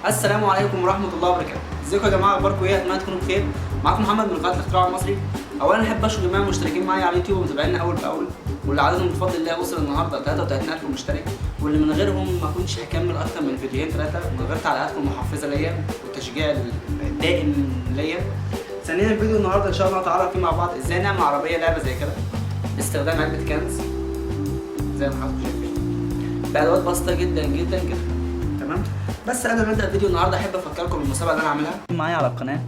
السلام عليكم ورحمة الله وبركاته. ازيكم يا جماعة، اخباركم ايه؟ اتمنى تكونوا بخير. معاكم محمد من قناة الاختراع المصري. اولا احب اشكر جميع المشتركين معايا على اليوتيوب ومتابعينا اول باول، واللي عددهم بفضل الله وصل النهارده 33,000 مشترك، واللي من غيرهم ما كنتش هكمل اكتر من فيديوهين ثلاثة من غير تعليقاتكم المحفزه ليا والتشجيع الدائم ليا. ثانيا الفيديو النهارده ان شاء الله نتعرف فيه مع بعض ازاي نعمل عربية لعبه زي كده باستخدام علبة كنز زي ما حضراتكم شايفين، بادوات بسيطة جدا جدا جدا. تمام، بس قبل ما نبدا الفيديو النهارده احب افكركم بالمسابقه اللي انا عاملها معايا على القناة،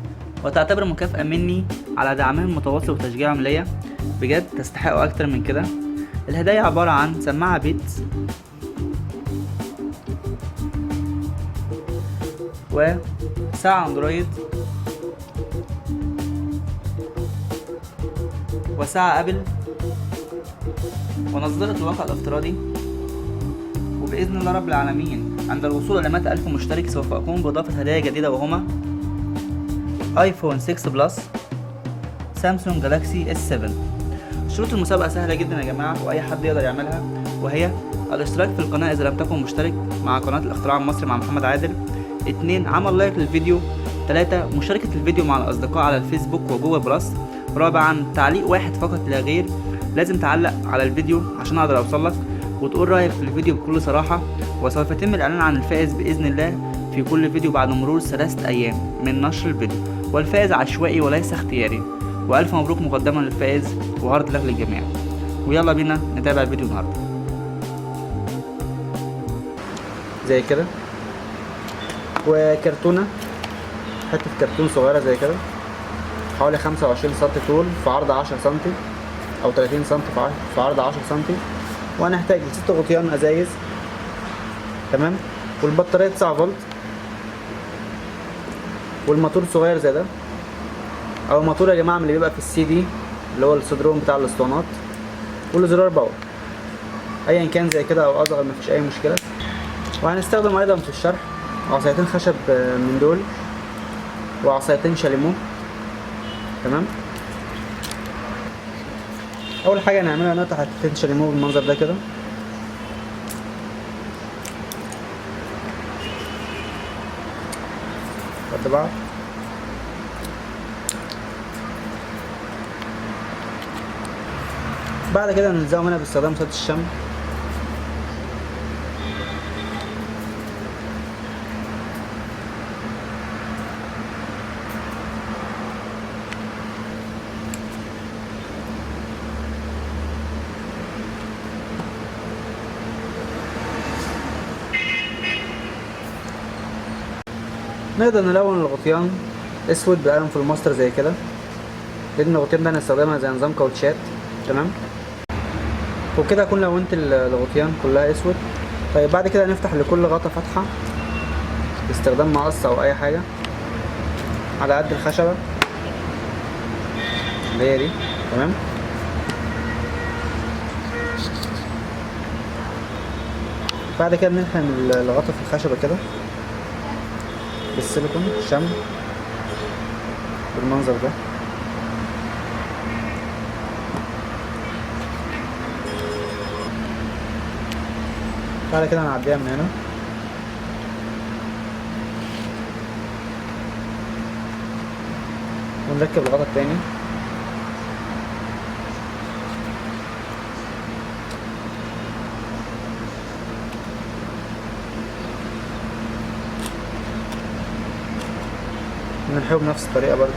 وتعتبر مكافاة مني على دعمهم المتواصل وتشجيعهم ليا. بجد تستحقوا اكتر من كده. الهدايا عبارة عن سماعه Beats وساعة Android وساعة Apple ونظاره الواقع الافتراضي. وبإذن الله رب العالمين عند الوصول إلى 100,000 مشترك سوف أقوم بإضافة هدايا جديدة، وهما iPhone 6 Plus، Samsung Galaxy S7. شروط المسابقة سهلة جدا يا جماعة، وأي حد يقدر يعملها، وهي الاشتراك في القناة إذا لم تكن مشترك مع قناة الاختراع المصري مع محمد عادل، 2 عمل like للفيديو، 3 مشاركة الفيديو مع الأصدقاء على الفيسبوك و Google Plus، رابعا تعليق واحد فقط لا غير، لازم تعلق على الفيديو عشان أقدر أوصل لك وتقول رأيك في الفيديو بكل صراحة. وسوف يتم الإعلان عن الفائز بإذن الله في كل فيديو بعد مرور 3 أيام من نشر الفيديو، والفائز عشوائي وليس اختياري. وألف مبروك مقدما للفائز و hard luck للجميع. ويلا بينا نتابع الفيديو النهارده. زي كده، وكرتونة، حتة كرتون صغيرة زي كده، حوالي 25 سم طول في عرض 10 سم، أو 30 سم في عرض 10 سم. وهنحتاج 6 غطيان ازايز، تمام، والبطارية 9 فولت، والموتور صغير زي ده، او الموتور يا جماعة من اللي بيبقى في السي دي اللي هو الصدرون بتاع الاسطوانات، والزرار power ايا كان زي كده او اصغر مفيش اي مشكلة. وهنستخدم ايضا في الشرح عصايتين خشب من دول وعصايتين شاليمو. تمام، اول حاجة هنعملها نقطع حتتين شاليمو بالمنظر ده كده، قد بعض. بعد كده نلزقهم هنا باستخدام صوت الشمع. نقدر نلون الغطيان اسود بقلم في الماستر زي كده، لان الغطيان ده هنستخدمها زي نظام كاوتشات. تمام، وبكده اكون لونت الغطيان كلها اسود. طيب بعد كده هنفتح لكل غطا فتحة باستخدام مقص او اي حاجة على قد الخشبة اللي هي دي. تمام، بعد كده بنلحم الغطا في الخشبة كده بالسيليكون شمع بالمنظر ده. بعد كده هنعديها من هنا، ونركب الغطا التاني. ونلحقه بنفس الطريقة برضو.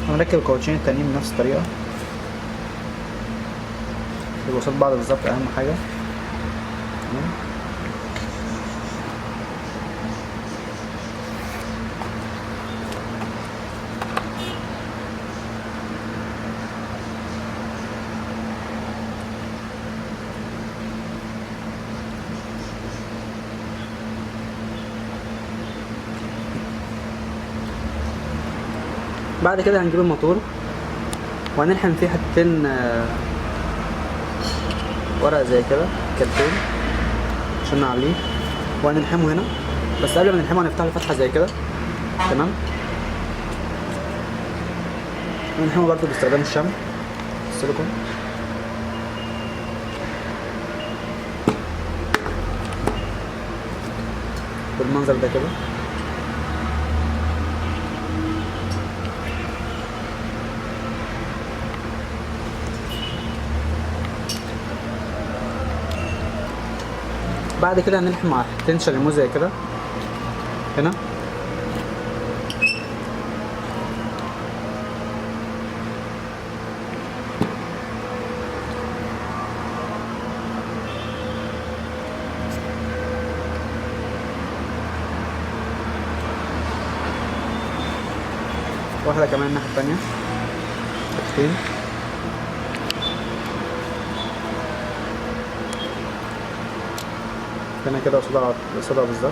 هنركب الكاوتشين التانيين بنفس الطريقة، يبقوا قصاد بعض بالظبط، أهم حاجة. تمام، بعد كده هنجيب الموتور وهنلحم فيه حتتين ورق زي كده، كرتون عشان نعليه، وهنلحمه هنا. بس قبل ما نلحمه هنفتح له فتحه زي كده. تمام، هنلحمه برده باستخدام الشمع السيليكون. بالمنظر ده كده. بعد كده هنلحم مع حتتين شاليمو زي كده هنا. واحدة كمان الناحية التانية، حتتين. هنا كده قصادها بالظبط.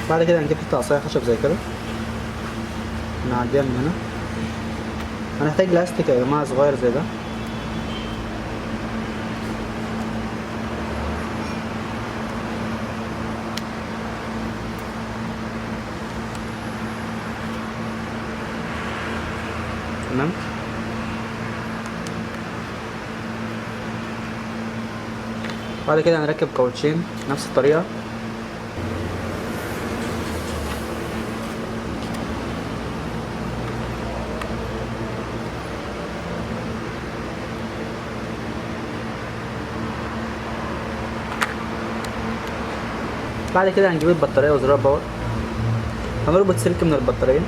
بعد كده هنجيب حتة عصاية خشب زي كده نعديها من هنا. هنحتاج لاستيك يا جماعة صغير زي ده. تمام. بعد كده هنركب كاوتشين نفس الطريقة. بعد كده هنجيب البطارية وزرار power. هنربط سلك من البطارية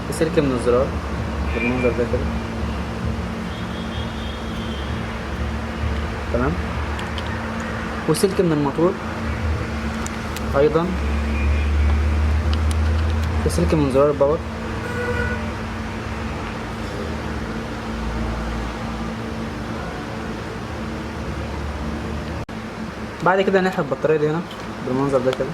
وسلك من الزرار بالمنظر ده كده. تمام. وسلك من الموتور ايضا، وسلك من زرار ال power. بعد كده هنلحم البطارية دي هنا بالمنظر ده كده.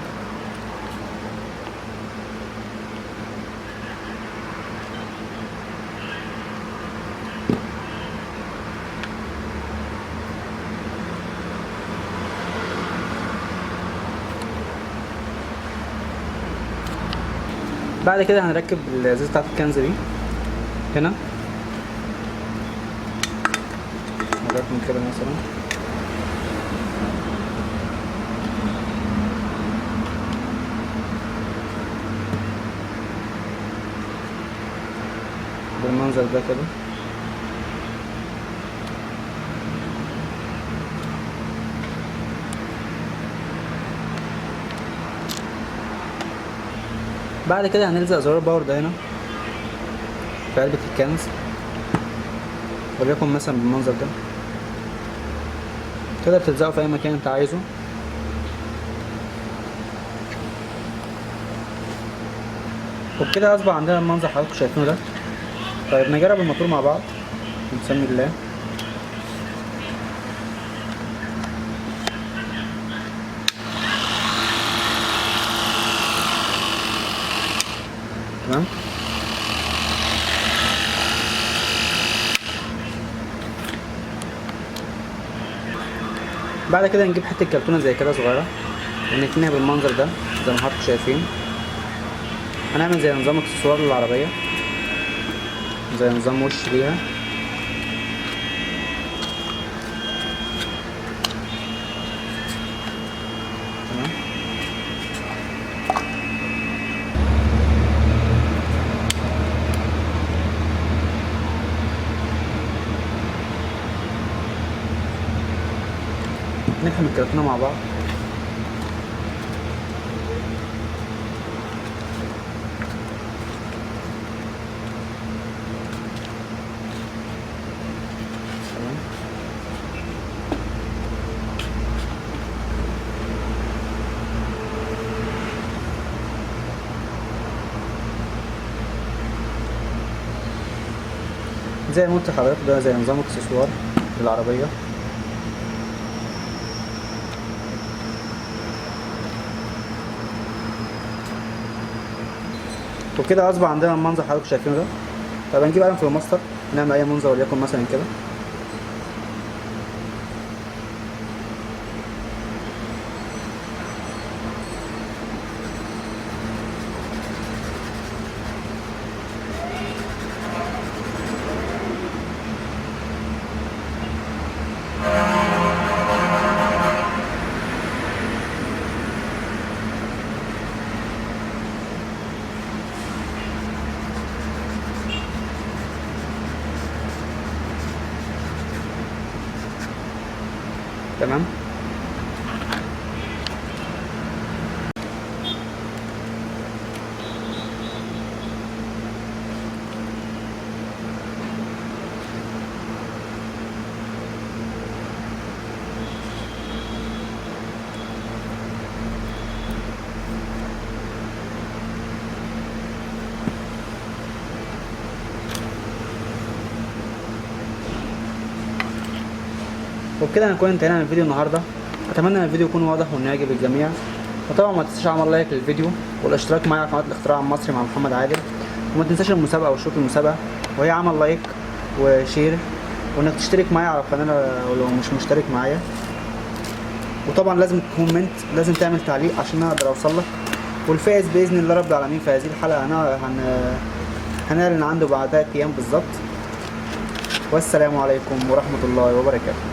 بعد كده هنركب الازازة بتاعت الكنز دي هنا، وليكن كده مثلا. بالمنظر ده كده. بعد كده هنلزق زرار power ده هنا في علبة الكنز، وليكن مثلا بالمنظر ده. تقدر تلزقه في اي مكان انت عايزه. وبكده اصبح عندنا المنظر حضراتكم شايفينه ده. طيب نجرب الموتور مع بعض. نسمي الله. تمام. بعد كده نجيب حتة كرتونة زي كده صغيرة ونتنيها بالمنظر ده زي ما حضراتكم شايفين. هنعمل زي نظام اكسسوار للعربية، زي نظام وش ليها. تمام. نلحم الكرتونه مع بعض. تمام. زي ما قلت لحضرتك ده زي نظام اكسسوار للعربية. وكده اصبح عندنا المنظر حضراتكم شايفينه ده. طب هنجيب قلم في الماستر نعمل اي منظر وليكن مثلا كده. تمام. وبكده هنكون انتهينا من الفيديو النهارده. اتمنى ان الفيديو يكون واضح وانه يعجب الجميع، وطبعا ما تنساش عمل لايك للفيديو والاشتراك معايا على قناة الاختراع المصري مع محمد عادل، وما تنساش المسابقة وشروط المسابقة، وهي عمل like و share، وانك تشترك معايا على القناة لو مش مشترك معايا، وطبعا لازم comment، لازم تعمل تعليق عشان اقدر اوصل لك. والفائز باذن الله رب العالمين في هذه الحلقة هنعلن عنده بعد 3 ايام بالظبط. والسلام عليكم ورحمة الله وبركاته.